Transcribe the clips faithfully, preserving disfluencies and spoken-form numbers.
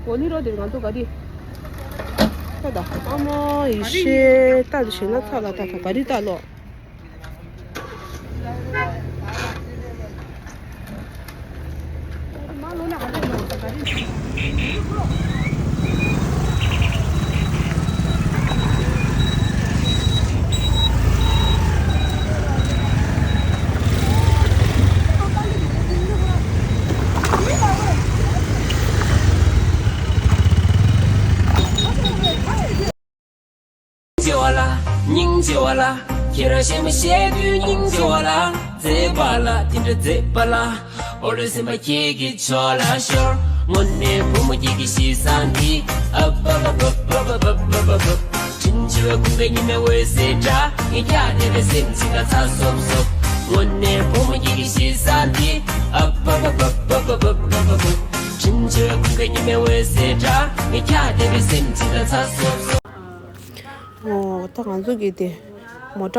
གོ་ལི་རོ་དེ་ང་ཚོ་ག་རེ། ད་ད་ཨ་མ་ཡི་ཤེས་ད་དེ་ཞེ་ན་ཚ་ལ་ད་ད་ག་རེ་ད་ལོ། སྙིང་རྗེ་བ་ལ། སྙིང་རྗེ་བ་ལ། ཁྱེད་རང་གཞན་མ་བཤད་དུས་སྙིང་རྗེ་བ་ལ། མཛེས་པ་ལ་དེ་འདྲ་མཛེས་པ་ལ། འོ་ལོ་སེམས་པ་ཁྱེད་ཀྱི་ཕྱོགས་ལ་ཤོར། དངོས་གནས་བུ་མོ་ཁྱེད་ཀྱི་གཤིས་བཟང་འདི། ཨབ་ཨབ་ཨབ། དྲིན་ཆེ་བའི་ཁུངས་སྐྱེལ་ཉི་མའི་འོད་ཟེར་འདྲ། ངས་ཀྱང་དེ་འདྲ་སེམས་ཅིག་ལ་ཚ་སོབ་སོབ། དངོས་གནས་བུ་མོ་ཁྱེད་ཀྱི་གཤིས་བཟང་འདི། ཨབ་ཨབ་ཨབ། དྲིན་ཆེ་བའི་ཁུངས་སྐྱེལ་ཉི་མའི་འོད་ཟེར་འདྲ། ངས་ཀྱང་དེ་འདྲ་སེམས་ཅིག་ལ་ཚ་སོབ་སོབ། ཨོ། ད་ང་ཚོ་གི་དེ་མོ་ཊ།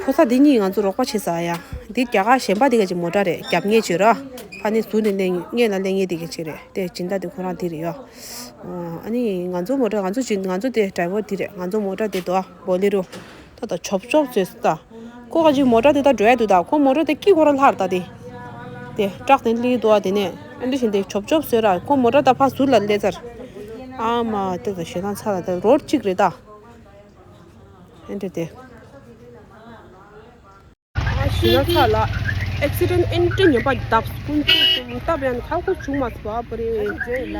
ཕོ་གསར་འདི་གཉིས་ང་ཚོ་རོགས་པ་བྱེད་ས་ཡ། འདི་རྒྱ་གར་གཞན་པ་འདི་ག་ཅིག་མོ་ཊ་རེད། རྒྱབ་གཉེར་བྱོས་ར། ཕ་ནི་ཟུར་ནས་སླེབས་སྔོན་ལ་སླེབས་མཁན་འདི་ག་ཅིག་རེད། དེ་སྦྱིན་བདག་འདི་ཁོ་རང་འདི་རེད་ཡ། ཨོ། ཨ་ནི་ང་ཚོ་མོ་ཊ་ང་ཚོ་ཅིག་ང་ཚོ་དེ་ཌ་རའི་ཝར་འདི་རེད། ང་ཚོ་མོ་ཊ་འདི་དོ་བོ་ལེ་རོ། ད་ད་ཆོབ་ཆོབ་བཟོས་ད། ཁོ་ག་ཅིག་མོ་ཊ་དེ་ད་འགྲོ་ཡ་འདུག་ད། ཁོ་མོ་ཊ་དེ་ཀི་ཁོ་རང་ལྷར་ད་དེ། དེ་ཊག་དེ་སླེབས་འདུག་ཨ། དེ་ནས་ཨ་འདྲ་བཞིན་དེ་ཆོབ་ཆོབ་བཟོས་ར། ཁོ་མོ་ཊ་ད་ཕར་ཟུར་ལ་སླེབས་ཚར། ཨ་མ་དེ་ད་ཞེ་སྡང་ཚ་ལ་ད་རོ་གཅིག་རེད་ད། ཨ་འདྲ་དེ། ཞེ་སྡང་ཚ་ལ། ཨེག་སི་ཌེན་ཨེ་འདྲ་ངན་པ་བཏབ། ཀུན་སྤྱོད་གསུམ་སྟབས་ཡང་ཁག་པོ་བྱུང་མ་སོང་བ་པ་རེད། ཞེས་བ་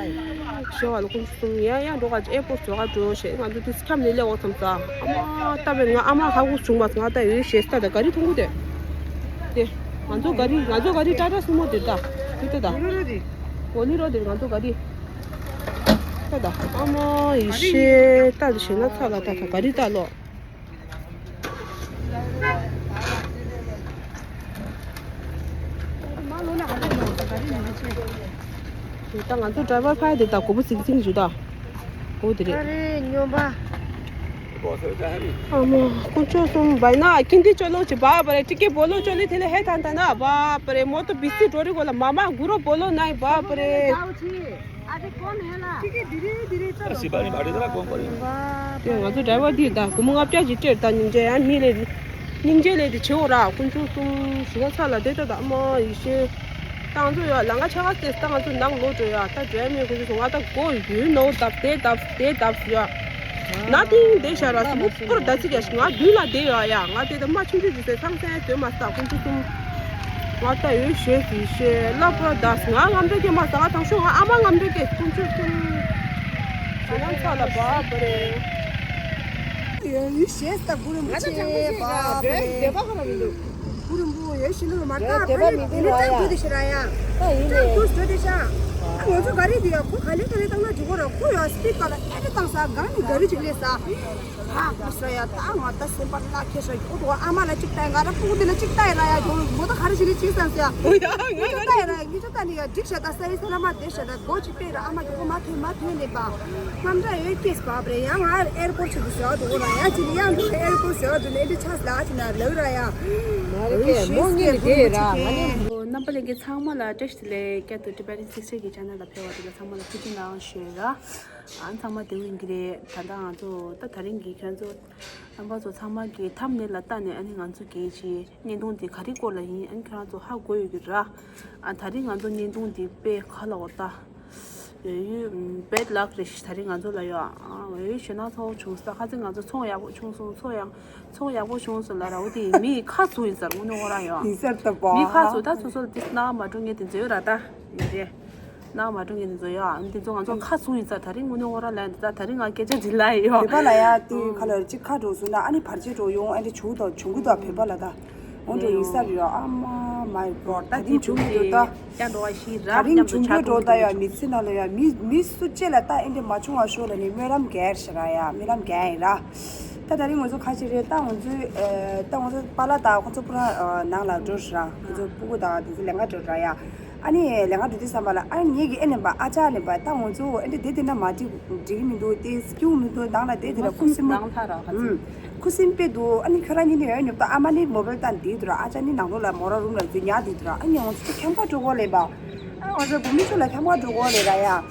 ལ་ཀུན་སྤྱོད་གསུམ་ཡང་ཡང་འགྲོ་ག་ཨེ་པོར་བཟོ་ག་འགྲོ་ཞེས་ང་ཚོ་དེ་ཁྱམས་ནས་སླེབས་འོང་བསམ་ས། ཨ་མ་སྟབས་ཡང་ང་ཨ་མ་ཁག་པོ་བྱུང་མ་སོང་། ང་ད་ཡོད་ཞེས་ད་ད་ག་རི་མཐོང་གི་དེ། དེ་ང་ཚོ་ག་རི་ང་ཚོ་ག་རི་ཊ་ཊ་སུ་མོ་དེ་ད་དེ་ད་ད་གོ་ལི་རོ་དེ་ང་ཚོ་ག་རི་ད་ད་ཨ་མ་ཡི་ཤེས་ད་དེ་ཞེ་ན་ཚ་ལ་ད་ད་ག་རི་ད་ལོ། ད་ང་ཚོ་ཌ་རའི་ཝར་ཕ་ཡ་དེ་ད་གོ་བུ་ཟིང་ཟིང་ཞུ་ད། གོ་དེ་རེད། ཨ་རེ་སྨྱོན་པ། ཨ་མ་ཀུན་སྤྱོད་གསུམ་བའི་ན་ཀིན་དི་ཅོ་ལོ་ཅི་བ་པ་རེ་ཀྲི་ཀེ་བོ་ལོ་ཅོ་ལི་ཐེ་ལེ་ཧེ་ཐན་ཐན་ན་བ་པ་རེ་མོ་ཏོ་བི་སི་ཌོ་རི་གོ་ལ་མ་མ་གུ་རོ་བོ་ལོ་ནའི་བ་པ་རེ། ཨ་དེ་གོན་ཧེ་ལ། ཁྱི་ཁྱི་དི་རི་དི་རི་ཙམ་ཨ་སི་པ་རི་མ་རི་ད་ར་གོན་པ་རི། དེ་ང་ཚོ་ཌ་རའི་ཝར་འདི་ད་སྒོར་མོ་ལྔ་བརྒྱ་ཅིག་སྤྲད་ད། སྙིང་རྗེ་ཡང་མི་ལས་སྙིང་རྗེ་ལས་དེ་བྱེད་འོ་ར། ཀུན་སྤྱོད་གསུམ་ཞེ་སྡང་ཚ་ལ་དེ་ད་ད་ཨ་མ་ཡི་ཤེས། ད་ང་ཚོ་ཡ་ལམ་ཁ་ཆག་ག་སྟེ་ད་ང་ཚོ་ནང་ལོག་འགྲོ་ཡ། ད་འགྲོ་ཡ་མེད། ཁོ་ཚོ་ང་ད་སྒོ་ཡུལ་ནོ་བརྡབས་དེ་བརྡབས་དེ་བརྡབས་ཡ། ན་ཏིང་དེ་ཤ་ར་སི་མུ་པུར་ད་ཚིག་ཡ་ང་མདུན་ལ་བསྡད་ཡོད་ཡ། ང་དེ་ད་མ་ཆུང་ཆུང་ཅིག་སེ་ཚང་སེ་སྡོད་མ་ས་ཀུན་སྤྱོད་གསུམ། ང་ལྟ་ཡོད་ཞེས་ཟེར་ཞེས་སླ་པོ་ར་ད་ང་ངམ་འདྲ་སྐྱེས་མ་ས། ང་དང་ཤོག་ང་ཨ་མ་ངམ་འདྲ་སྐྱེས་ཀུན་སྤྱོད་གསུམ། ཞེ་སྡང་ཚ་ལ་བབ་པ་རེད། ཡོད་ཞེས་ད་གུ་རུ་མ་ཆེ་བབ་པ་རེད། གུ་རུ་བུ་ཡོད་ཞེ་ནུ་མ་ད་ཕ་ནི་དེ་ནི་ད་དུ་དེ་ཤེས་ར་ཡ། ད་ཡིན་ནི་ད་དུ་སོ་དེ་ཤ། ང་ཚོ་ག་རེ་དེ་ཡ་ཁོ་ག་ལེ་ག་ལེ་བཏང་ན་འགྲིག་གོ་ར། ཁོ་ཡ་སི་པིཌ་ག་ལ་ཨེ་རེ་བཏང་ས་གང་ནི་ག་རེ་ཅིག་ལས་ས། ཧ་གོ་ས་ཡ། ད་ང་ད་སེམས་པ་ལ་ཁེ་ས་ཡོད་དོ། ཨ་མ་ལ་ཅིག་ལྟ་ཡ། ང་ར་ཕྲུ་གུ་འདི་ལ་ཅིག་ལྟ་ཡ་ར་ཡ། ཇོ་མོ་ད་ག་རེ་བྱེད་ནི་ཅིག་བསམ་ས་ཡ། ཨོ་ཡ་ང་ང་ལྟ་ཡ་ར་ཡ། ངི་ཅོ་ལྟ་ནི་ཡ་འགྲིག་ཤ། ད་ས་ཡི་ས་ལ་མ་བསྡད་ཤ། ད་སྒོ་ཅིག་ཕེ་ར་ཨ་མ་ཇོ་མོ་མ་ཐོན་མ་ཐོན་ནས་པ། ང་འདྲ་ཡོད་སྐྱེས་པ་རེད་ཡ། ང་ཨེར་པོར་ཊ་ཆེད་དུ་ཟེར་བ་འདུག་ར་ཡ། ཅི་ནི་ཡང་འདུག་ཨེར་པོར་ཊ་ཟེར་བ་འདུག་ནས་འདི་ཆ་ལ་ཅི་ན་ལབ་ར་ཡ། མ་རེད་ཀྱེ་མོ་ངས་ནི་དེ་ར་ང་ནི། རྣམ་པ་ལྷན་རྒྱས་ཚང་མ་ལ་བཀྲ་ཤིས་བདེ་ལེགས། ཀྱ་ཏུ་ཊི་བེ་ཊན་སིག་སི་ཊར་གི་ཆེ་ནལ་ལ་ཕེབས་པ་དེ་ལ་ཚང་མ་ལ་ཐུགས་རྗེ་གནང་ཞུ་ཡ། ཨ་ཚང་མ་བདེ་པོ་ཡིན་གྱི་རེད། ད་ལྟ་ང་ཚོ་ད་དེ་རིང་གི་ཁྱོད་ཚོ་རྣམ་པ་ཚོ་ཚང་མ་གི་ཐམ་ནེལ་ལ་ལྟ་ནས་ཨ་ནི་ང་ཚོ་གི་ཅི་བརྙན་ཐུང་འདི་ག་རེ་སྐོར་ལ་ཡིན་ཨ་ནི་ཁྱོད་རང་ཚོ་ཧ་གོ་ཡོད་ཀྱི་ར། ཨ་དེ་རིང་ང་ཚོ་བརྙན་ཐུང་འདི་དཔེ་ག་ལ་འོ་ད། ཡོད་ཡོད་བེཌ་ལག་རེད་ཤི། དེ་རིང་ང་ཚོ་ལ་ཡོད་ཨ་ཡོད་ཡོད་ཞེ་ན་ཚོགས་བྱུང་ས། ཁ་ཚིག་ང་ཚོ་ཚོགས་ཡག་པོ་བྱུང་སོང་། ཚོགས་ཡག་ཚོགས་ཡག་པོ་བྱུང་སོང་ལ་ར། འོ་དེ་མི་ཁ་ཚུགས་ཡིན་ས་རེད། དངོས་གནས་ཁོ་རང་ཡོད་ཡིན་ས་རེད་ད་པ། མི་ཁ་ཚུགས་ད་སོ་སོ་ལ་དེ་སྣང་མ་འགྲོ་མཁན་དེ་ཚོ་ཡོད་ར་ད། ཡིན་རེད། སྣང་མ་འགྲོ་མཁན་དེ་ཚོ་ཡོད་ཨ། དེ་ཚོ་ང་ཚོ་ཁ་ཚུགས་ཡིན་ས། དེ་རིང་དངོས་གནས་ཁོ་རང་ལ་ཡིན་ད། དེ་རིང་ང་སྐད་ཆ་འདི་ལ་ཡོད། བོད་པ་ལ་ཡ་དེ་ཁ་ལ་ཅིག་ཁ་འགྲོ་སོང་ན་ཨ་ནི་བར་ཆད་འགྲོ་ཡོང་ཨ་འདྲ་བྱུང་ད་བྱུང་གི་ད་བོད་པ་ལ་ད། འོ་འདྲ་ཡིན་ས་རེད་ཡ། ཨ་མ་མའི་གོཌ། ད་དེ་བྱུང་གི་འདུག་ད། ཀྱང་འགྲོ་བ་ཞིག་ར། ད་རིང་བྱུང་གི་འགྲོ་ད་ཡ། མི་ཚེ་ནང་ལ་ཡ་མི་མི་སུ་གཅིག་ལ་ད་ཨེ་འདྲ་མ་བྱུང་བ་ཤོག་ལ་ནི་སྨོན་ལམ་རྒྱག་ཤི་ར་ཡ། སྨོན་ལམ་རྒྱག་ཡིན་ར། ད་ད་རིང་ང་ཚོ་ཁ་ཆེ་རེད་ད། ང་ཚོའི་ཨ་ད་ང་ཚོ་པཱ་ལགས་ད་ཁོ་ཚོ་པུ་ར་ཨ་ནང་ལ་འགྲོ་ཤི་ར། ང་ཚོ་སྤུ་གུ་དང་དེ་ཚོ་ལས་ཀ་འགྲོ་ར་ཡ། ཨ་ནི་ལས་ཀ་འགྲོ་དུས་ཙམ་པ་ལ་ཨ་ངེད་ཀྱི་ཨེ་ལེན་པ་ཨ་ཅག་ལེན་པ་ད་ང་ཚོ་ཨེ་འདྲ་དེ་དེ་འདྲ་མ་འགྲིག་འགྲིག་གི་མི་འདུག་དེ་སྐྱིད་པོ་མི་འདུག་ནང་ལ་དེ་དེ་འདྲ་ཁུ་སིམ། ཁུ་སིམ་པོ་འདུག་ཨ་ནི་ཁྱོད་རང་གཉིས་ནི་ཡོད་ཉོབ་ད། ཨ་མ་ནི་མོ་བེལ་བཏང་བསྡད་འདུག་ར། ཨ་ཅག་ནི་ནང་ལོགས་ལ་མོ་ར་རུམ་ལ་འཛུལ་ཉལ་བསྡད་འདུག་ར། ཨ་ངས་ང་ཚོ་ཁྱམས་ཁ་འགྲོ་གོ་ལེ་བ། ཨ་ ང་ཚོ་བུ་མི་ཚོ་ལ་འཁྱམ་ག་འགྲོ་གོ་ལེ་ར་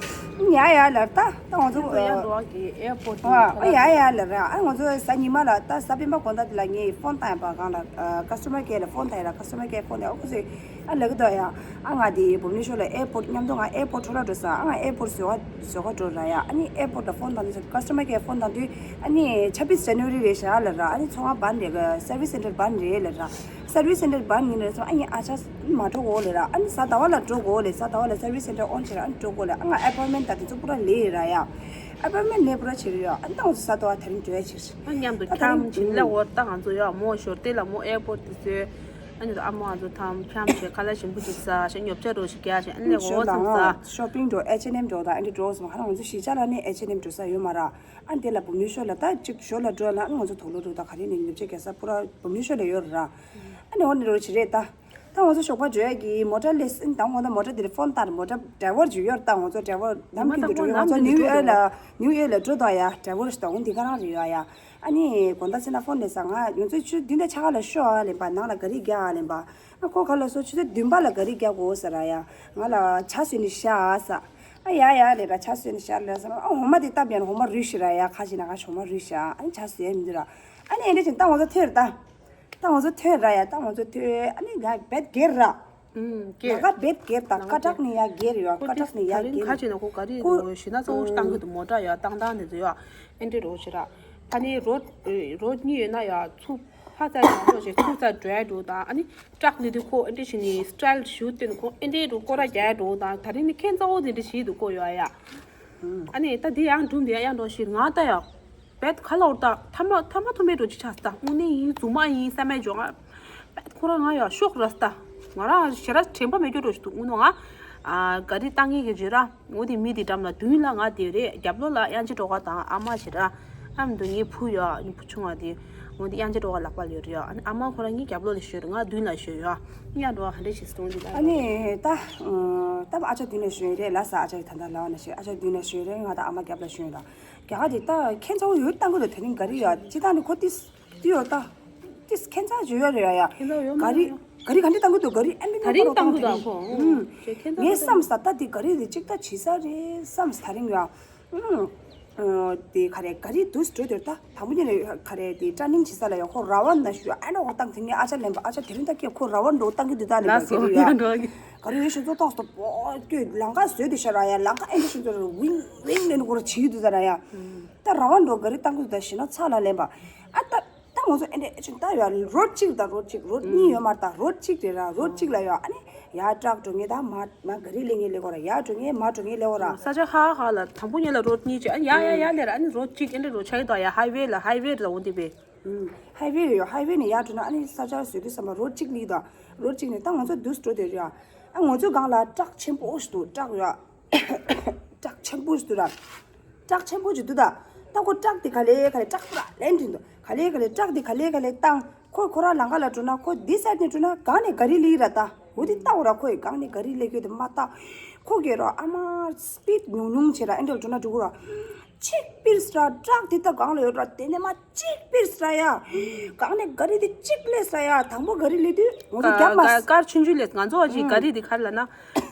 ཡ། ཡ་ཡ་ལར་ད་ད་ང་ཚོ་ཡ་འགྲོ་གི་ཨེར་པོར་ཨ་ཡ་ཡ་ལར་ར། ཨ་ང་ཚོ་གཟའ་ཉི་མ་ལ་ད་གཟའ་སྤེན་པ་དགོང་དག་དེ་ལ་ངས་ཕོན་བཏང་ཡ་པ་གང་ལ་ཀ་སི་ཊ་མར་ཁེར་ལ་ཕོན་བཏང་ཡ་ལ་ཀ་སི་ཊ་མར་ཁེར་ཕོན་བཏང་ཡ། ཨོ་ཁོ་ཚོས་ཨ་ལ་གི་དོ་ཡ། ཨ་ང་དེ་བུ་མི་ཚོ་ལ་ཨེར་པོར་མཉམ་དུ་ང་ཨེར་པོར་འཕྲོ་ལ་འགྲོ་ས། ཨ་ང་ཨེར་པོར་བཟོ་ག་བཟོ་ག་འགྲོ་ར་ཡ། ཨ་ནི་ཨེར་པོར་ལ་ཕོན་བཏང་དུས་ཀ་སི་ཊ་མར་ཁེར་ཕོན་བཏང་དུས་ཨ་ནི་ཆབ་བིས་ཇ་ནུ་ཝ་རི་རེད་ཤག་ལ་ར། ཨ་ནི་ཚོང་ཁང་བན་རེད། སར་བིས་སེན་ཊར་བན་རེད་ལ་ར། སར་བིས་སེན་ཊར་བན་ཡིན་ནས་སོང་ཨ་ཡིན་ཨ་ཅག་མ་འགྲོ་གོ་ལེ་ར། ཨ་ནི་གཟའ་ཟླ་བ་ལ་འགྲོ་གོ་ལེ། གཟའ་ཟླ་བ་ལ་སར་བིས་སེན་ཊར་ཨོན་བྱེད་ར། ཨ་ནི་འགྲོ་གོ་ལེ། ཨ་ང་ཨེ་པོན་མེན་ཊི་ད་དེ་ཚོ་པུ་ར་ལེ་ར་ཡ། ཨེ་པོན་མེན་ཊི་ལེ་པུ་ར་བྱེད་རེ་ཡ། ཨ་ནི་ད་ང་ཚོ་གཟའ་ཟླ་བ་དེ་རིང་འགྲོ་ཡ་ཕྱིར། ཨ་མཉམ་དུ་ད་དེ་རིང་འཁྱམ་བྱིན་ལ་འོ་ད་ང་ཚོ་ཡ་མོ་ཞོར་དེ་ལ་མོ་ཨེར་པོར་ཊི་དེ་ཚོའི་ཨ་ནི་ཨ་མོ་ང་ཚོ་ཐམ་འཁྱམ་བྱེད་ཁ་ལག་ཞིམ་པོ་ཅིག་ཟ་ཞེས་ཉོ་ཆ་རོ་ཞིག་རྒྱག་ཞེས་ཨ་ནི་ལས་འོ་ཚང་ཟ། ཤོ་པིང་འགྲོ་ཨེཆ་ཨེན་ཨེམ་འགྲོ་དང་ཨ་ནི་འགྲོ་སོང་། ང་རང་ང་ཚོ་གཞིས་ཆགས་ལ་ནི་ཨེཆ་ཨེན་ཨེམ་འགྲོ་ས་ཡོད་མ་ར། ཨ་ནི་དེ་ལ་བུ་མོའི་ཤོ་ལ་ད་ཅིག་ཞོར་ལ་འགྲོ་ལ་ཨ་ནི་ང་ཚོ་དུག་ལོག་འགྲོ་དང་ག་རེ་ནས་ཉོ་ཆ་རྒྱག་ས་པུ་ར་བུ་མོའི་ཤོ་ལ་ཡོད་ར། ཨ་ནི་འོ་ནི་རོ་ཆི་རེད་ད། ད་ང་ཚོ་ཞོགས་པ་འགྲོ་ཡ་གི་མོ་ཊ་ལས་ཨ་ནི་ད་ང་ད་མོ་ཊ་དེ་རེ་ཕོན་བཏང་མོ་ཊ་ཌ་རའི་ཝར་ཅིག་ཡོད་ར། ད་ང་ཚོ་ཌ་རའི་ཝར་ནམ་རྒྱུན་དུ་འགྲོ་གི། ང་ཚོ་ནིའུ་ཡོག་ལ་ནིའུ་ཡོག་ལ་འགྲོ་དང་ཡ་ཌ་རའི་ཝར་ཞིག་དང་འོ་འདི་ག་རང་རེད་ཡ་ཡ། ཨ་ནི་དགོང་དག་ཕྱི་ན་ཕོན་སླེབས་ས། ང་ང་ཚོའི་ཆུ་འདི་འདྲ་ཆ་ག་ལ་ཤོག་ཨ་ལེན་པ། ནང་ལ་ག་རི་རྒྱག་ཨ་ལེན་པ། ཨ་ཁོ་ག་ལ་སོ་ཆུ་ཚོད་བདུན་པ་ལ་ག་རི་རྒྱག་དགོས་ཟེར་ར་ཡ། ང་ལ་ཇ་བཟོས་ནས་བཞག་ཨ་ཟེར། ཨ་ཡ་ཡ་ལེ་ར་ཇ་བཟོས་ནས་བཞག་ལེ་ཟེར། ཨ་འོ་མ་དེ་བཏབ་ཡང་འོ་མ་རུལ་ཤི་ར་ཡ། ཁ་ཅིག་ན་ཁ་ཞོ་མ་རུལ་ཤི་ཨ། ཨ་ནི་ཇ་བཟོས་ཡ་མི་འདུག་ར། ཨ་ནི་ཨེ་འདྲ་བྱས་ད་ང་ཚོ་ཐོན་ར་ད། ད་ང་ཚོ་ཐོན་ར་ཡ། ད་ང་ཚོ་ཐོན་ཨ་ནི་ལ་བེད་སྒེར་ར། ཨུམ། ལ་ཀ་བེད་སྒེར་དང་ཀ་དྲག་ནི་ཡ་སྒེར་ཡོད། ཀ་དྲག་ནི་ཡ་སྒེར་ཁ་ཅིག་ན་ཁོ་ག་རི་རུ་ཞི་ན་གཙོ་བོ་བཏང་གི་འདུག་མོ་ཊ་ཡ་བཏང་བཏང་ནི་འདུག་ཡ། ཨེ་འདྲ་རོ་ཞི་ར། ཨ་ནི་རོ་རོ་གཉིས་ཡོད་ན་ཡ་ཚུགས་ཧ་ཙ་ཡང་རོ་ཞི་ཚུགས་ས་འགྲོ་ཡ་འགྲོ་དང་ཨ་ནི་ཀྲག་ནི་དུ་ཁོ་ཨེ་འདྲ་ཞི་ནི་སི་ཊལ་ཞུ་སྟེ་ནི་ཁོ་ཨེ་འདྲ་རུ་སྐོར་ར་རྒྱག་ཡ་འགྲོ་དང་ད་རིང་ནི་ཁྱེད་གཙོ་བོ་དེ་འདྲ་ཞིག་འདུག་ཁོ་ཡོད་ཡ། ཨ་ནི་ད་འདི་ཡང་འགྲུམ་འདི་ཡང་ཡང་འགྲོ་ཞིག་ང་ད་ཡ། བེད་ཁ་ལོར་ད་ཐ་མ་ཐ་མ་ཐོ་མེ་ཏོ་ཅི་ཆགས་ད་དངོས་གནས་ཡིན་རྫུན་མ་ཡིན་བསམ་མེད་འཇོག་ང་། བེད་ཁོ་རང་ང་ཡ་ཤོག་ར་ད་ང་རང་ཞེ་ར་དྲན་པ་མེད་རྒྱུ་འགྲོ་ཞིག་འདུག་དངོས་གནས་ང་ཨ་ག་རི་བཏང་ངེས་ཀྱི་བརྗོད་ར། འོ་དེ་མི་དེ་འགྲམ་ལ་མདུན་ལ་ང་དེ་རེད། རྒྱབ་ལོགས་ལ་དབྱངས་ཅན་སྒྲོལ་དཀར་དང་ཨ་མ་ཞེ་ར། ཨ་མདུན་ངའི་བུ་ཡ་ནི་བུ་ཆུང་བ་དེ་འོ་དེ་དབྱངས་ཅན་སྒྲོལ་དཀར་ལག་པ་ལ་ཡོད་རེད་ཡ། ཨ་ནི་ཨ་མ་ཁོ་རང་གཉིས་རྒྱབ་ལོགས་ལ་ཞོན་རེད། ང་མདུན་ལ་ཞོན་ཡ། ཡ་འགྲོ་ཧ་འདྲེ་ཞིག་སྟོང་འདི་ལ་ཨ་ནི་ད་ད་ཨ་ཅག་མདུན་ལ་ཞོན་རེད་ལ་ས། ཨ་ཅག་གི་ད་ལྟ་ལ་བ་ན་ཞོན། ཨ་ཅག་མདུན་ལ་ཞོན་རེད། ང་ད་ཨ་མ་རྒྱབ་ལ་ཞོན་ར། རྒྱ་གར་དེ་ད་ཁྱེད་ཚོ་ཡོད་བཏང་གི་འདུག་དེ་རིང་ག་རི་ཡ་ཅི་ད་ནི་ཁོ་ཏིས་ཏི་ཡོད་ད། ཏིས་ཁྱེད་ཚོ་ཡོད་ཡོད་རེད་ཡ། ཁྱེད་ཚོ་ཡོད་མ་ག་རི་རེད། ག་རི་ག་འདྲ་བཏང་གི་འདུག་ག་རི་ཨེ་འདྲ་ད་རིང་བཏང་གི་འདུག་ཁོ་ཨུམ། ཞེས་ཁྱེད་ཚོ་ངས་བསམ་ས་ད་དེ་ག་རི་རེད་ཅིག་ད་བྱི་ས་རེད་བསམ་ས་ད་རིང་ཡ། ཨུམ། དེ་ག་རེ་ག་རི་དུས་འགྲོ་དེར་ད་དང་པོ་ཉིད་ནས་ག་རེ་དེ་ཊར་ནིང་བྱི་ས་ལ་ཡ་ཁོ་ར་བ་ན་ཞུ་ཨེ་འདྲ་ཁོ་བཏང་དེ་ངས་ཨ་ཅག་ལེན་པ་ཨ་ཅག་དེ་རིང་ད་ཀྱེ་ཁོ་ར་བ་འགྲོ་བཏང་གི་འདུག་ད་ལེན་པ་ལ་སོ་ག་རི་ཡ་ཡ་འགྲོ་གི་ག་རི་ཡོད་ཤོད་ཚོ་ཏོག་ཏོ་པོ་ཀྱོ་ལང་ཀ་བཟོས་དེ་ཤ་ར་ཡ། ལང་ཀ་ཨེ་འདྲ་ཤོད་ཚོ་ར་ཝིང་ཝིང་ལེན་ཁོ་ར་བྱི་གི་འདུག་ད་ར་ཡ། ད་ར་བ་འགྲོ་ག་རི་བཏང་གི་འདུག་ད་ཞེ་ན་ཚ་ལ་ལེན་པ་ཨ་ད། ད་ང་ཚོ་ཨེ་འདྲ་ཨེ་ཆུང་ད་ཡ་རོ་གཅིག་དང་རོ་གཅིག་རོ་གཉིས་ཡོད་མ་རེད། ད་རོ་གཅིག་རེད་ར། རོ་གཅིག་ལ་ཡ་ཨ་ནི་ཡ་ཊག་འགྲོ་ངེས་ད་མ་མ་ག་རི་ལེན་ངེས་ལེ་གོ་ར། ཡ་འགྲོ་ངེས་མ་འགྲོ་ངེས་ལེ་གོ་ར། ས་ཆ་ཧ་ཧ་ལ་དང་པོ་ཉིད་ལ་རོ་གཉིས་བྱས་ཨ་ནི་ཡ་ཡ་ཡ་ལེ་ར། ཨ་ནི་རོ་གཅིག་ཨེ་འདྲ་རོ་ཆ་ཡི་ད་ཡ་ཧའི་ཝེ་ལ་ཧའི་ཝེ་རེད་ད་འོ་འདི་པས། ཧའི་ཝེ་ཡོད། ཧའི་ཝེ་ནས་ཡར་འགྲོ་ན་ཨ་ནི་ས་ཆ་བཟོས་དུས་ཙམ་པ་རོ་གཅིག་སླེབས་དང་རོ་གཅིག་ནས་ད་ང་ཚོ་འདུག་འགྲོ་དེ་རེད་ཨ། ང་ཚོའི་སྒང་ལ་ཊག་ཆེན་པོ་ཞིག་འདུག་ཊག་ཡོད། ཊག་ཆེན་པོ་ཞིག་འདུག་ད། ཊག་ཆེན་པོ་ཞིག་འདུག་ད། ད་ཁོ་ཊག་དེ་ག་ལེ་ག་ལེ་ཊག་པུ་ར་ལེན་དྲིན་འདུག་ག་ལེ་ག་ལེ་ཊག་དེ་ག་ལེ་ག་ལེ་བཏང་། ཁོ་ཁོ་རང་ལམ་ཁ་ལ་འགྲོ་ན་ཁོ་འདི་སའིཌ་ནས་འགྲོ་ན་སྒང་ནས་ག་རི་སླེབས་ར་ད། འོ་དེ་ལྟ་འོ་ར། ཁོ་ཡི་སྒང་ནས་ག་རི་སླེབས་རྒྱུ་དེ་མ་ལྟ། ཁོ་གིས་ར་ཨ་མ་སི་པིཌ་ཉུང་ཉུང་བྱེད་ར་ཨེ་འདྲ་འགྲོ་ན་འགྲོ་གི་ར། གཅིག་པིར་སྲ་ཊག་དེ་ད་སྒང་ལ་ཡོད་ར། དེ་ནས་མ་གཅིག་པིར་སྲ་ཡ། སྒང་ནས་ག་རི་དེ་གཅིག་ལས་སྲ་ཡ། དང་པོ་ག་རི་ལས་དུས་ང་ཚོ་རྒྱབ་མ་ཀ་ཀར་ཆུང་ཆུང་ལས་ང་ཚོ་ཨ་ཅི་ག་རི་དེ་ག་རི་ལ་ན་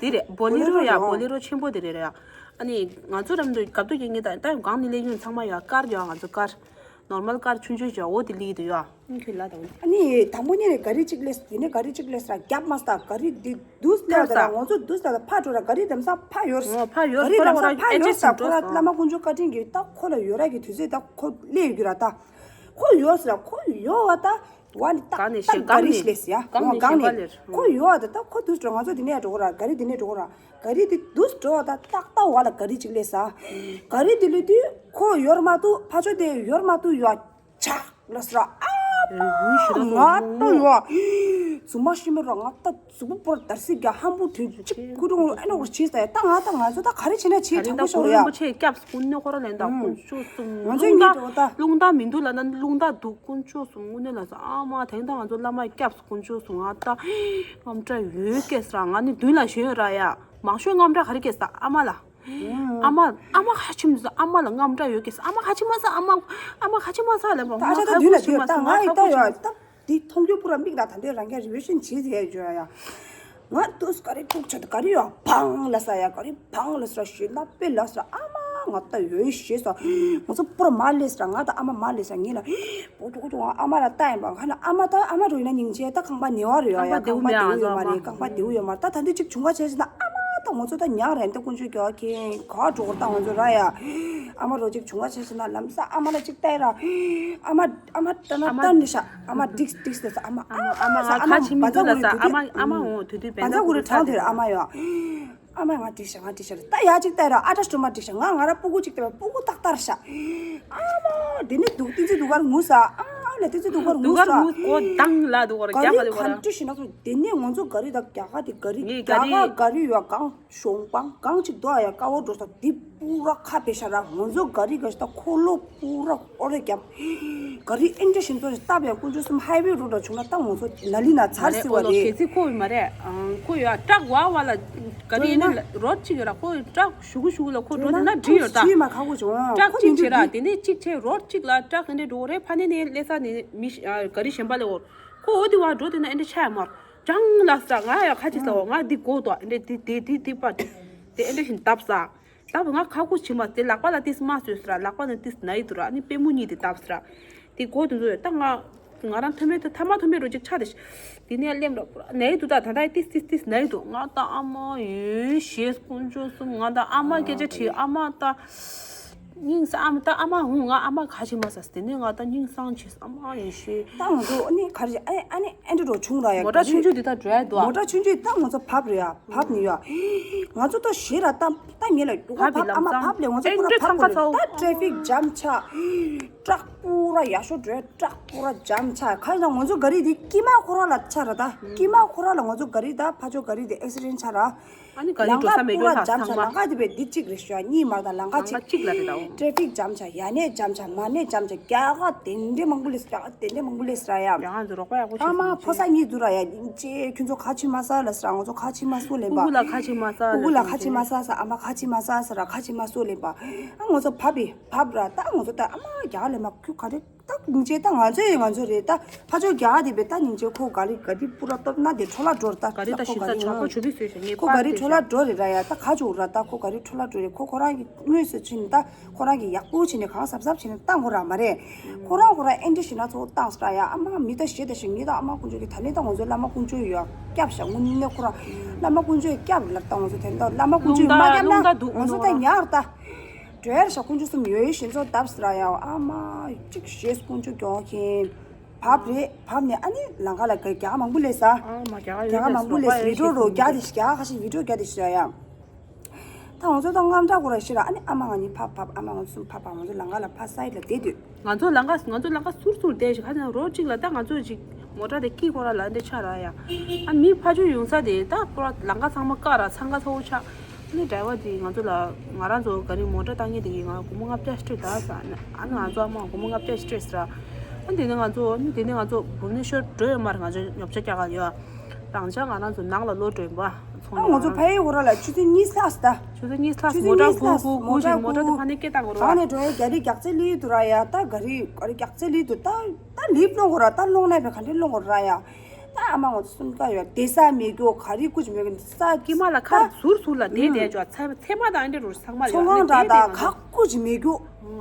དེ་རེད། བོ་ལེ་རོ་ཡ། བོ་ལེ་རོ་ཆེན་པོ་དེ་རེད་ར་ཡ། ཨ་ནི་ང་ཚོ་རམ་དུ་གབ་ཏུ་རྒྱག་ངེས་ད་ད་སྒང་ནས་ལས་ཡོང་ཚང་མ་ཡ་ཀར་ཡ། ང་ཚོ་ཀར་ནོར་མལ་ཀར་ཆུང་ཆུང་བྱ་འོ་དེ་ལས་དུ་ཡ། ཁྱོད་ལ་དང་། ཨ་ནི་དང་པོ་ཉིད་ནས་ག་རི་གཅིག་ལས་དེ་ནས་ག་རི་གཅིག་ལས་སྲ་རྒྱབ་མ་སྟ་ག་རི་དེ། དུས་ལ་ད་ང་ཚོ་དུས་ལ་ད་ཕ་འགྲོ་ར་ག་རི་དམ་ས་ཕ་ཡོར། ཨོ་ཕ་ཡོར། ག་རི་དམ་ས་ཕ་ཡོར་ས་ཁོ་ར་བླ་མ་དཀོན་མཆོག་བཀའ་དྲིན་གྱིས་ད་ཁོ་ལ་ཡོད་ར་གི་དུས་ཚོད་ད་ཁོ་སླེབས་ཡོད་ར་ད། ཁོ་ཡོད་ས་ཁོ་ཡོད་བ་ད་བ་ནི་ཏག་ཏག་ག་རི་ལས་ཡ། ཁོ་ཡོད་བ་ད་ད་ཁོ་དུས་འགྲོ་ང་ཚོ་དེ་ནས་འགྲོ་གོ་ར་ག་རི་དེ་ནས་འགྲོ་གོ་ར། ག་རི་དེ་དུས་འགྲོ་བ་ད་ཏག་ཏག་བ་ལ་ག་རི་གཅིག་ལས་ས། ག་རི་དེ་ལུས་དུས་ཁོ་ཡོར་མ་ཏུ་ཕ་ཆོ་དེ་ཡོར་མ་ཏུ་ཡོད། ཆག་ལ་སྲ་ཨ། ང་ལྟ་ཡོ། ཙུ་མ་ཤི་མི་རོ་ང་ལྟ་ཙུ་པོ་པོར་དར་སི་ག་ཧམ་པོ་དུས་གཅིག་ཁུ་རུང་ཨེ་ནོ་ཅི་ས་ཡ། ད་ང་ད་ང་ཚོ་ད་ག་རེ་བྱེད་ན་བྱེད་དྲང་པོ་ཤོར་ཡ། རིན་པོ་ཆེ་སྐྱབས་ཀུན་ནས་ཁོ་ར་ལན་ད་ཀུན་ཆོ་སུམ། ང་ཚོའི་ངའི་འགྲོ་ད། རླུང་རྟ་མི་འདུག་ལ་ན་རླུང་རྟ་འདུག་ཀུན་ཆོ་སུམ་དངོས་གནས་ལ་ས་ཨ་མ་དེང་ད་ང་ཚོ་བླ་མ་སྐྱབས་ཀུན་ཆོ་སུམ་ང་ད་ངམ་ཏྲ་ཡོད་སྐད་སྲ་ང་ནི་མདུན་ལ་ཞོན་ར་ཡ་མང་ཤོས་ངམ་ཏྲ་ག་རེ་སྐད་ས་ཨ་མ་ལ། ཨ་མ་ཨ་མ་ཁ་ཆེམས་ཨ་མ་ལ་ངམ་འདྲ་ཡོད་ཀྱི་ཨ་མ་ཁ་ཆེམས་མ་ས་ཨ་མ་ཨ་མ་ཁ་ཆེམས་མ་ས་ལ་མ་ད་ཨ་ཤ་ད་ཁ་དུས་ལ་ཁུ་ཆེམས་དུས་མ་ད་ས་ང་ཡི་ཁ་ད་ཁུ་ཡོད་ཆེམས་ད་འདི་མཐོང་རྒྱུ་པུ་ར་མིག་ལ་ད་འདོད་རང་གི་རི་བེ་ཤན་བྱེད་ཟེར་ཡ་ཡོད་ཡ། ང་ཏུས་ག་རེ་ཐུག་ཆ་དུ་ག་རེ་ཡོད་བང་ལ་ས་ཡ་ག་རེ་བང་ལ་ས་ཞེ་ལ་པེ་ལ་ས་ཨ་མ་ང་ད་ཡོད་ཤེས་ས་ང་ཚོ་པོར་མ་ལེ་ས་ང་ད་ཨ་མ་མ་ལེ་ས་ངེ་ལ་པོ་ཏུ་ཀུ་ཏུ་ཨ་མ་ལ་ལྟ་ཡིན་པ་ང་ལ་ཨ་མ་ད་ཨ་མ་རུ་ཡིན་ན་སྙིང་རྗེ་ད་ཁང་པ་ཉེ་བ་རུ་ཡོད་ཡ་ཁང་པ་དེའུ་ཡོད་མ་རེད་ཁང་པ་དེའུ་ཡོད་མ་རེད་ད་ད་འདི་གཅིག་བྱུང་བ་བྱས་ཟིན་ན་ཨ་མ་ད་ང་ཚོ་ད་ཉག་རེད་འདི་ཀུན་སྤྱོད་རྒྱག་ཁྱེད་ག་འགྲོ་གོ་ད་ང་ཚོ་ར་ཡ་ཨ་མ་རུ་གཅིག་བྱུང་བ་བྱས་ཟིན་ན་ལམ་ས་ཨ་མ་ལ་གཅིག་ལྟ་ཡ་ར་ཨ་མ། ཨ་མ་ལྟ་ན་ལྟ་ནི་ཤ་ཨ་མ་ཏིག་ཏིག་ཟེར་ས་ཨ་མ་ཨ་མ་ཨ་མ་ཨ་མ་ཁ་ཆེ་མི་འདུག་ལ་ས་ཨ་མ་ཨ་མ་འོ་དུས་དུས་བན་ཛ་གུ་རི་ཁྲང་དེར་ཨ་མ་ཡོད། ཨ་མ་ང་ཏིག་ཤ་ང་ཏིག་ཤ་ད་ཡ་གཅིག་ལྟ་ར་ཨ་ཏྲ་སྟོ་མ་ཏིག་ཤ་ང་ང་ར་སྤུ་གུ་གཅིག་ལྟ་བ་སྤུ་གུ་ཏག་ཏར་ཤ་ཨ་མ་དེ་ནི་འདུག་ཏིག་ཙི་འདུག་གར་ངུ་ས་ཨ་ལ་ཏིག་ཙི་འདུག་གར་ངུ་ས་འདུག་གར་ངུ་གོ་དང་ལ་འདུག་གར་རྒྱ་ག་ལ་ག་ར་འདྲི་ཞིག་ན་སོ་དེ་ནི་ང་ཚོ་ག་རི་དང་རྒྱ་ག་དེ་ག་རི་ངའི་ག་རི་རྒྱ་ག་ག་རི་ཡོད་གང་། གཞོང་པང་གང་ཅིག་འདུག་ཨ་ཡ་ཀ་བོ་འགྲོ་ས་འདི་པུ་ར་ཁ་བེ་ཤ་ར་ང་ཚོ་ག་རི་ག་ཤ་ད་ཁོ་ལོ་པུ་ར་ཨོ་རེ་རྒྱབ་ག་རི་ཨིན་ཏྲ་ཤིན་ཙོ་ཞིག་སྟབས་ཡ་ཀུན་སྤྱོད་གསུམ་ཧའི་ཝེ་རུ་འགྲོ་བྱུང་ན་ད་ང་ཚོ་ན་ལི་ན་ཚར་སི་བ་རེད། གལ་སྲིད་ཁོ་ཡིན་མ་རེད། ཁོ་ཡོད་ཏྲག་བ་བ་ལ་ག་རི་ཨེ་ནི་རོ་གཅིག་ཡོད་ར་ཁོ་ཏྲག་ཞུ་གུ་ཞུ་གུ་ལ་ཁོ་འགྲོ་དེ་ན་འདྲི་ཡོད་ད་ཁོ་ཡིན་མ་ཁ་གོ་བྱུང་ཏྲག་ཁོ་གཅིག་ཡིན་བྱེད་ར་དེ་ནས་གཅིག་བྱས་རོ་གཅིག་ལ་ཏྲག་ཨེ་ནི་འགྲོ་རེད་ཕ་ནི་ནས་སླེབས་ས་ནས་མི་ག་རི་གཞན་པ་ལས་འོར་ཁོ་འོ་དེ་བ་འགྲོ་དེ་ན་ཨེ་འདྲ་ཆ་ཡ་མར། ཅང་ལ་ས་ང་ཡ་ཁ་ཅིག་ས་འོ་ང་འདི་གོ་ཏོ་ཨེ་འདྲ་འདི་འདི་འདི་འདི་པ་དེ་ཨེ་འདྲ་བཞིན་བཏབ་ས། བཏབ་ང་ཁ་ཁུ་བྱི་མ་དེ་ལག་པ་ལ་ཏིས་མ་སོས་སི་ར་ལག་པ་ལ་ཏིས་ན་ཡི་དུ་ར་ཨ་ནི་པེ་མུ་གཉིས་དེ་བཏབ་སི་ར། དེ་གོ་དེ་ཚོ་ཡོད་ད་ང་ང་རང་ཐ་མའི་ཐ་མ་ཐོ་མའི་རོ་ཅིག་ཆ་དེ་དེ་ནས་སླེབས་ར་ན་ཡི་དུ་ད་ད་ད་ཏིས་ཏིས་ཏིས་ན་ཡི་དུ་ང་ད་ཨ་མ་ཡོད་ཞེས་དཀོན་མཆོག་གསུམ་ང་ད་ཨ་མ་སྐད་ཆ་དྲིས་ཨ་མ་ད། སྙིང་ས་ཨ་མ་ད་ཨ་མ་ཧུ་ང་ཨ་མ་ཁ་ཆེ་མ་ས་དེ་ནས་ང་ད་སྙིང་སང་ཆེ་ཨ་མ་ཡེ་ཤེས། ད་ང་ཚོ་ཨ་ནི་ག་རེ་ཨ་ཨ་ནི་ཨེ་འདྲ་འགྲོ་བྱུང་ར་ཡ་མོ་ཊ་ཆུང་ཆུང་དེ་ད་འགྲོ་ཡ་འདུག་ཨ། མོ་ཊ་ཆུང་ཆུང་ད་ང་ཚོ་བབ་རེད་ཡ་བབ་ནི་ཡ། ང་ཚོ་ད་ཞེ་ར་ད་ད་ངེད་ལ་རྒྱུ་བབ་ཨ་མ་བབ་ལས་ང་ཚོ་ཨེ་ཁོ་ར་འདྲ་བབ་ཚང་ཁ་ཚ་ད་ཊེ་ཕིག་ཇམ་ཆགས། ཏྲག་པུ་ར་ཡ་ཤོ་འགྲོ་ཡ་ཏྲག་པུ་ར་ཇམ་ཆགས་ཁ་ཡིན་ན་ང་ཚོ་ག་རི་དེ་ཀི་མ་ཁོ་ར་ལ་ཆགས་ར་ད་ཀི་མ་ཁོ་ར་ལ་ང་ཚོ་ག་རི་ད་ཕ་ཆོ་ག་རི་དེ་ཨེག་སི་ཌེན་ཆགས་ར། ཨ་ནི་ག་རེ་འགྲོ་ས་མེད་འགྲོ་ས་ཚང་མ། ལང་ཀ་དེ་བས་འདི་གཅིག་རེད་ཤོ་གཉིས་མ་དང་ལང་ཀ་གཅིག་ལང་ཀ་གཅིག་ལ་རེད་དའོ། ཊེ་ཕིག་ཇམ་ཆ་ཡ་ནས་ཇམ་ཆ་མ་ནས་ཇམ་ཆ་རྒྱ་ག་དེ་འདྲས་མང་པོ་ལས་རྒྱ་ག་དེ་འདྲས་མང་པོ་ལས་ར་ཡ། རྒྱ་ག་ཚོ་རོགས་པ་ཡག་པོ་ཨ་མ་ཕོ་ས་གཉིས་འདུག་ར་ཡ་ཅེ་ཁྱོད་ཚོ་ཁ་ཆི་མ་ས་ལ་ས་ང་ཚོ་ཁ་ཆི་མ་སུ་ལེན་པ། ཕྲུ་གུ་ལ་ཁ་ཆི་མ་ས་ཕྲུ་གུ་ལ་ཁ་ཆི་མ་ས་ས་ཨ་མ་ཁ་ཆི་མ་ས་ས་ར་ཁ་ཆི་མ་སུ་ལེན་པ། ཨ་ང་ཚོ་བབ་པི་བབ་ར་ད་ང་ཚོ་ད་ཨ་མ་རྒྱ་ག་ལེན་མ་ཁྱོད་ག་རེ། ད་སྙིང་རྗེ་ད་ང་ཚོའི་ང་ཚོ་རེད་ད་ཕ་ཆོས་རྒྱ་དེ་བས་ད་སྙིང་རྗེ་ཁོ་ག་རི་ག་རི་པུ་ར་སྟོབས་ན་དེ་འཕྲོ་ལ་འགྲོ་ར་ད་ག་རི་ད་ཁོ་ག་ཞིག་རི་ད་ང་ཁོ་ཆུ་བི་སོས་ཤ་ངས་ཁོ་ག་རི་འཕྲོ་ལ་འགྲོ་རེད་ར་ཡ་ད་ག་ཆོག་ར་ད་ཁོ་ག་རི་འཕྲོ་ལ་འགྲོ་རེད་ཁོ་ཁོ་རང་གི་དངོས་སུ་ཕྱིན་ད་ཁོ་རང་གི་ཡག་པོ་བྱས་ནས་གང་གཟབ་གཟབ་བྱས་ནས་བཏང་དགོས་ར་མ་རེད། ཁོ་རང་ཁོ་རང་ཨེ་འདྲ་ཞིག་ན་ཚོ་བཏང་ས་ར་ཡ་ཨ་མ་མི་ད་ཞེ་ད་ཞེ་ངེད་ད་ཨ་མ་ཀུན་སྤྱོད་ཀྱི་ད་ལེ་ད་ང་ཚོའི་བླ་མ་ཀུན་སྤྱོད་ཡོད་སྐྱབས་ཤ་དངོས་གནས་ཁོ་རང་བླ་མ་ཀུན་སྤྱོད་སྐྱབས་ལ་ད་ང་ཚོ་དེ་ད་བླ་མ་ཀུན་སྤྱོད་མ་སྐྱབས་ན་ང་ཚོ་ད་ཉར་ད། འགྲོ་ཡར་ཤ་ཀུན་སྤྱོད་གསུམ་ཡོད་ཡོད་ཞེན་ཚོ་བརྡབས་ཟེར་ཡ་ཨ་མ་གཅིག་ཞེས་ཀུན་སྤྱོད་གྱོང་ཁེན། བབ་རེད་བབ་ནས་ཨ་ནི་ལང་ཀ་ལ་ག་རྒྱ་མང་པོ་ལས་ས། ཨ་མ་རྒྱ་རྒྱ་མང་པོ་ལས་བི་ཌིའོ་རོ་རྒྱ་དེ་ཤ་རྒྱ་ཁ་ཤས་བི་ཌིའོ་རྒྱ་དེ་ཤ་ཡ། ད་ང་ཚོ་ད་རྔམ་དྲག་གོ་ར་ཤི་ར་ཨ་ནི་ཨ་མ་ང་གཉིས་ཕབ་ཕབ་ཨ་མ་ང་ཚོ་གསུམ་ཕབ་ཕབ་ང་ཚོ་ལང་ཀ་ལ་ཕ་སའི་ལ་བསྡད་དུས། ང་ཚོ་ལང་ཀ་ང་ཚོ་ལང་ཀ་ཟུར་ཟུར་བསྡད་ཤི་ཁ་ཚང་རོ་གཅིག་ལ་ད་ང་ཚོ་ཅིག་མོ་ཊ་དེ་ཀི་ཁོ་ར་ལ་འདྲ་ཆགས་ར་ཡ། ཨ་མི་ཕ་ཆོས་ཡོང་ས་དེ་ད་ཁོ་ར་ལང་ཀ་ཚང་མ་ཀ་ར་འཚང་ཁ་ཚ་བོ་ཆགས། ཨ་ནི་ཌ་རའི་ཝར་དེ་ང་ཚོ་ལ་ང་རང་ཚོ་ག་རེ་མོ་ཊ་བཏང་མཁན་དེ་གིས་ང་སྒོར་མོ་ལྔ་བརྒྱ་སྤྲད་ད་ཟེར། ཨ་ནི་ང་ཚོ་ཨ་མ་སྒོར་མོ་ལྔ་བརྒྱ་སྤྲད་ཟེར། ཨ་ནི་དེ་ནས་ང་ཚོ་ཨ་ནི་དེ་ནས་ང་ཚོ་བྷུ་བྷ་ནེ་ཤོར་འགྲོ་ཡོད་མ་རེད། ང་ཚོ་ཉོ་ཆ་རྒྱག་ག་ཡོད། དང་ཆ་ང་རང་ཚོ་ནང་ལ་ལོག་འགྲོ་ཡིན་པ། ཚོང་ཨ་ང་ཚོ་ཕ་ཡི་འོ་ར་ལ་ཆུ་ཚོད་གཉིས་ལྷག་ད། ཆུ་ཚོད་གཉིས་ལྷག་ཆུ་ཚོད་མོ་ཊ་གཉིས་ལྷག་གུ་གུ་མོ་ཊ་གུ་མོ་ཊ་དེ་ཕ་ནས་སྐད་བཏང་དགོས་རེད་བ། གང་ནས་འགྲོ་ཡ་ག་རི་རྒྱག་རྩེ་ལི་དུ་ར་ཡ་ད་ག་རི་ག་རི་རྒྱག་རྩེ་ལི་དུ་ད་ད་ལིབ་སློང་དགོས་ར་ད་སློང་ན་བས་ག་འདྲས་སློང་དགོས་ར་ཡ། ད་ཨ་མ་ང་ཚོ་སུམ་ཀ་ཡོད་བསྡད་ས་མེད་རྒྱུ་ག་རི་ཀུ་ཅི་མེད་གི་ས་ཀི་མ་ལ་ཁར་ཟུར་ཟུར་ལ་བསྡད་བསྡད་ཅོ་ཚ་ཚེ་མ་དང་འདྲ་རུ་ཚང་མ་ཚོང་ཁང་འདྲ་ད་ག་ཀུ་ཅི་མེད་རྒྱུ།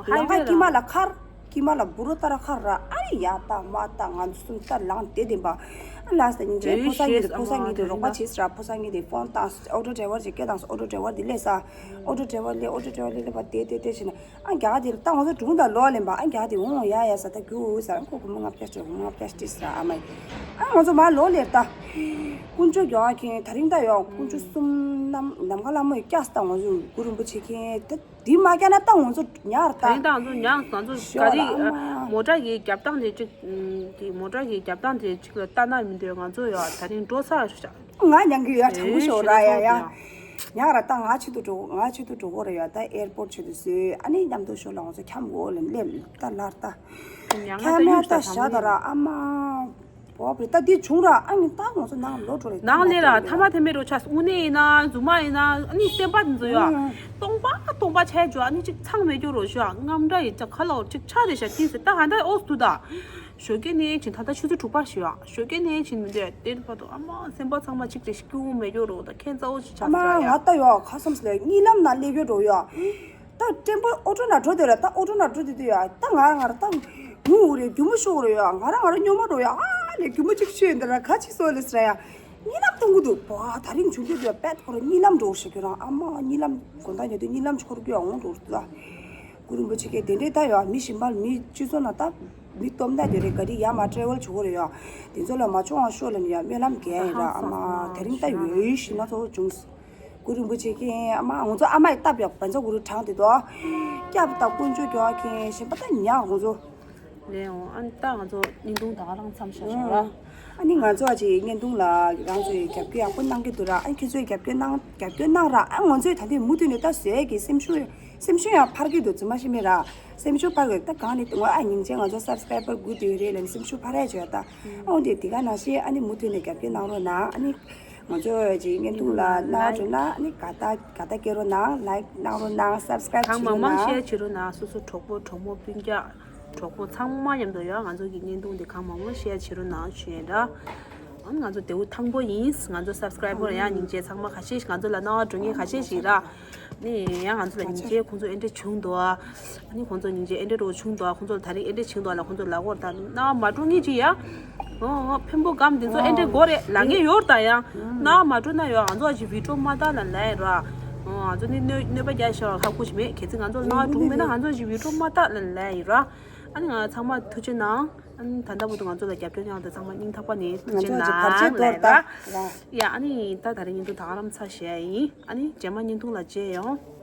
ཧའི་ཝེ་ལ་ཀི་མ་ལ་ཁར། ཀི་མ་ལ་བུ་རོ་ཏ་ར་ཁར་ར་ཨ་ཡ་ཏ་མ་ཏ་ང་ཚོ་སུམ་ཏ་ལང་དེ་དེ་འབའ། ཨ་ལ་ས་ཉིན་ཅེ་ཕོ་ས་ཉིད་ཕོ་ས་ཉིད་དེ་རོགས་པ་བྱེད་ས་ར་ཕོ་ས་ཉིད་དེ་ཕོན་བཏང་ཨོ་ཊོ་ཌ་རའི་ཝར་ཅིག་སྐད་བཏང་ཨོ་ཊོ་ཌ་རའི་ཝར་དེ་སླེབས་ས། ཨོ་ཊོ་ཌ་རའི་ཝར་སླེབས་ཨོ་ཊོ་ཌ་རའི་ཝར་སླེབས་པ་དེ་དེ་དེ་བྱས་ནས་ཨ་རྒྱ་དེ་ལ་ཏ་ང་ཚོ་སྒྲུང་དང་ལོག་ལེན་པ་ཨ་རྒྱ་དེ་འོང་ཡ་ཡ་ས་ཏ་རྒྱུ་ས་ར་ཁོ་གུ་མོ་ལྔ་བརྒྱ་སྤྲད་གུ་མོ་ལྔ་བརྒྱ་སྤྲད་ས་ར་ཨ་མ་ཡི། ཨ་ང་ཚོ་མ་ལོག་ལེབ་ཏ། དཀོན་མཆོག་རྒྱ་ཁྱེད་ད་རིང་ཏ་ཡོ་དཀོན་མཆོག་གསུམ་ནམ་ནམ་མཁའ་ལ་མོ་ཡི་སྐྱ་ས་ཏ་ང་ཚོ་གུ་རུ་རིན་པོ་ཆེ་ཁྱེད་ཏ། འདི་མ་རྒྱག་ན་ད་ང་ཚོ་ཉར་ད། ད་རིང་ད་ང་ཚོ་ཉར་ང་ཚོ་ཞོ་ག་རི་ལ་མ། མོ་ཊ་གི་རྒྱབ་སྟངས་དེ་གཅིག་དེ་མོ་ཊ་གི་རྒྱབ་སྟངས་དེ་གཅིག་ལ་ལྟ་ན་མི་འདོད་ང་ཚོ་ཡོད་ད་རིང་འགྲོ་ས་ཞོ་ཤ། ང་ཉང་གི་ཡོད་དྲང་པོ་ཞོ་ར་ཡ་ཡ། ཉག་ར་ད་ང་ཆེད་དུ་འགྲོ་ང་ཆེད་དུ་འགྲོ་གོ་ར་ཡོད་ད་ཨེར་པོར་ཆེད་དུ་བཟོས་ཨ་ནི་མཉམ་དུ་ཞོ་ལ་ང་ཚོ་འཁྱམ་གོ་ལ་སླེབས་ད་ལར་ད། ཉག་ང་ད་ཡུལ་ད་ཞ་ད་ར་ཨ་མ། བོ་བི་ད་འདི་བྱུང་ར་ཨ་ནི་ད་ང་ཚོ་ནང་ལོ་འགྲོ་རེད། ནང་ལས་ར་ཐ་མ་ཐེ་མེ་རོ་ཆ་དངོས་གནས་ཡིན་ན་རྫུན་མ་ཡིན་ན་ཨ་ནི་སེམས་པ་འདི་ཚོ་ཡ། སྟོང་པ་སྟོང་པ་ཆ་རྒྱུ་ཨ་ནི་གཅིག་ཚང་མེད་རྒྱུ་རོ་ཞུ་ཨ་རྔམ་འདྲ་ཡིན་ཅག་ཁ་ལོ་གཅིག་ཆ་རེ་ཤ་ཏིས་ད་ཧ་འདྲ་ཨོ་སུ་ད། ཞོགས་ཀས་ནས་ཕྱིན། ད་ལྟ་ཆུ་ཚོད་དྲུག་པ་ཞིག་ཡོད། ཞོགས་ཀས་ནས་ཕྱིན་མི་འདོད་དེ་བར་དུ་ཨ་མ་སེམས་པ་ཚང་མ་གཅིག་རེ་སྐྱིད་པོ་མེད་རྒྱུ་རོ། ད་ཁྱེད་གཙོ་བོ་ཞིག་ཆགས་ཨ་མ་ཟེར་ཡ། ང་ལྟ་ཡོད་ཁ་བསམ་སླེ་གཉིད་ལམ་ན་སླེབས་ཡོད་འགྲོ་ཡོད། ད་ཊེམ་པོ་ཨོ་ཊོ་ན་འགྲོ་དེ་ར། ད་ཨོ་ཊོ་ན་འགྲོ་དེ་དུས་ཡ། ད་ང་རང་ང་རང་ད་ངུ་འུ་རེ་རྒྱུ་མོ་ཤོར་རེ་ཡོད། ང་རང་ང་རང་སྨྱོ་མ་འགྲོ་ཡ། ཨ་ལེ་རྒྱུ་མོ་གཅིག་ཤོད་འདི་ར་ག་ཅིག་སོ་ལེ་ཟེར་ཡ། གཉིད་ལམ་གཏོང་གི་འདུག་བ། ད་རིང་ཆུང་ཆུང་དུས་པད་ཁོ་ར་གཉིད་ལམ་འགྲོ་ཞེས་ཁྱོད་རང་ཨ་མ་གཉིད་ལམ་དགོང་དག་ཉལ་དུས་གཉིད་ལམ་འཆོར་རྒྱུ་ཡ་འོང་འགྲོ་ད། གུ་རུ་རིན་པོ་ཆེ་གིས་དེ་འདྲའི་ད་ཡོད་མི་གཞན་པ་མི་སྤྱི་ཚོགས་ནང་ད་མི་སྟོབས་ལྡན་དེ་རེད། ག་རེ་ཡར་མར་ཊེ་རེ་ཝལ་བྱེད་དགོས་རེད་ཡ། དེ་ཚོ་ལ་མ་བྱུང་བ་ཤོག་ལབ་ནས་ཡ་སྨོན་ལམ་རྒྱག་ཡིན་ར། ཨ་མ་དེ་རིང་ད་ཡོད་ཤི་ན་ཚོ་བྱུང་། གུ་རུ་རིན་པོ་ཆེ་གིས་ཨ་མ་ང་ཚོ་ཨ་མ་ཡི་སྟབས་ཡག་བན་ཚ་གུ་རུ་དྲངས་དེ་དོ། སྐྱབས་དང་དཀོན་མཆོག་གྱོང་མཁན་གཞན་པ་ད་ཉག་ང་ཚོ། ལེའོ། ཨ་ནི་ད་ང་ཚོ་བརྙན་ཐུང་ད་ག་རང་མཚམས་བཞག་ཤོག་ར། ཨ་ནི་ང་ཚོ་ཨ་ཅེ་བརྙན་ཐུང་ལ་རང་ཚོའི་རྒྱབ་སྐྱོར་ཡག་པོ་གནང་གི་འདུག་ར། ཨ་ནི་ཁྱེད་ཚོའི་རྒྱབ་སྐྱོར་གནང་རྒྱབ་སྐྱོར་གནང་ར། ཨ་ང་ཚོའི་ད་ལྟའི་མུ་མཐུད་ནས་ད་བཟོ་ཡས་ཀྱི་སེམས་ཤུགས་སེམས་ཤུགས་ཡང་འཕར་གི་འདུག་ཙི་མ་ཤི་མེད་ར། སེམས་ཤུགས་འཕར་གི་ད་གང་ནས་ང་ཨ་སྙིང་རྗེ། ང་ཚོ་སབ་སི་ཀ་རའི་བར་དགུ་དེ་རེད་ལབ་ནས་སེམས་ཤུགས་འཕར་ཡས་བྱོས་ད། ཨ་འོ་དེ་དེ་ག་ནང་བཞིན་ཨ་ནི་མུ་མཐུད་ནས་རྒྱབ་སྐྱོར་གནང་རོགས་གནང་། ཨ་ནི་ང་ཚོ་ཨ་ཅེ་བརྙན་ཐུང་ལ་གནང་བ་བྱུང་ན་ཨ་ནི་དགའ་རྟགས་དགའ་རྟགས་སྐྱེ་རོགས་གནང་། ལའིཀ་གནང་རོགས་གནང་། སབ་སི་ཀ་རའི་བྱེད་རོགས་གནང་། ཤེར་བྱེད་རོགས་གནང་། སོ་སོ་གྲོགས་པོ་གྲོགས་མོ་སྤུན་ཀྱག་གྲོགས་པོ་ཚང་མ་མཉམ་དུ་ཡང་ང་ཚོ་གི་བརྙན་ཐུང་འདི་གང་མང་མང་ཤེར་བྱེད་རོགས་གནང་ཞུ་ཡིན་ར། ཨ་ནི་ང་ཚོ་དེའུ་ཐང་པོ་ཡིན། ང་ཚོ་སབ་སི་ཀ་རའི་བར་ཡང་སྙིང་རྗེ། ཚང་མ་ཁ་ཤས་ཤིག་ང་ཚོ་ལ་གནང་བ་འགྲོ་མཁན་ཁ་ཤས་ཤིག་ར། ནི་ཡང་ང་ཚོ་ལ་སྙིང་རྗེ། ཁོང་ཚོ་ཨེ་འདྲ་བྱུང་འདུག་ཨ་ནི་ཁོང་ཚོ་སྙིང་རྗེ། ཨེ་འདྲ་རོ་བྱུང་འདུག་ཁོང་ཚོ་ལ་ད་རིང་ཨེ་འདྲ་བྱུང་འདུག་ལ་ཁོང་ཚོ་ལ་གོ་ད་གནང་བ་མ་འགྲོ་མཁན་ཅིག་ཡ། ཨོ་ཨོ་འཕན་པོ་སྒམ་དེ་ཚོ་ཨེ་འདྲ་དགོས་རེད་ལབ་མཁན་ཡོད་ད། ཡང་གནང་བ་མ་འགྲོ་ན་ཡོད། ང་ཚོ་ཨ་ཅེ་བི་ཌི་ཡོ་མ་ལྟ་ལ་ལས་ར། ཨོ་ང་ཚོ་ནི་གནོད་གནོད་པ་རྒྱག་ཤེས་པ་ཧ་གོ་ཞིག་མེད། གལ་སྲིད་ང་ཚོ་ལ་གནང་བ་འགྲོ་མེད་ན་ང་ཚོ་ཨ་ཅེ་བི་ཌི་ཡོ་མ་ལྟ་ལ་ལས་ཡིན་ར། ཨ་ནི་ང་ཚང་མ་ཐུགས་རྗེ་གནང་། ཨ་ནི་ད་ལྟ་བར་དུ་ང་ཚོ་ལ་རྒྱབ་སྐྱོར་གནང་བ་དང་ཚང་མ་སྙིང་ཐག་པ་ནས་ཐུགས་རྗེ་གནང་ལབ་ར། ཡ་ཨ་ནི་ད་ད་རིང་བརྙན་ཐུང་ད་ག་རང་ཚར་བཞག་ཡིན། ཨ་ནི་རྗེས་མ་བརྙན་ཐུང་ལ་མཇལ་ཡོང་།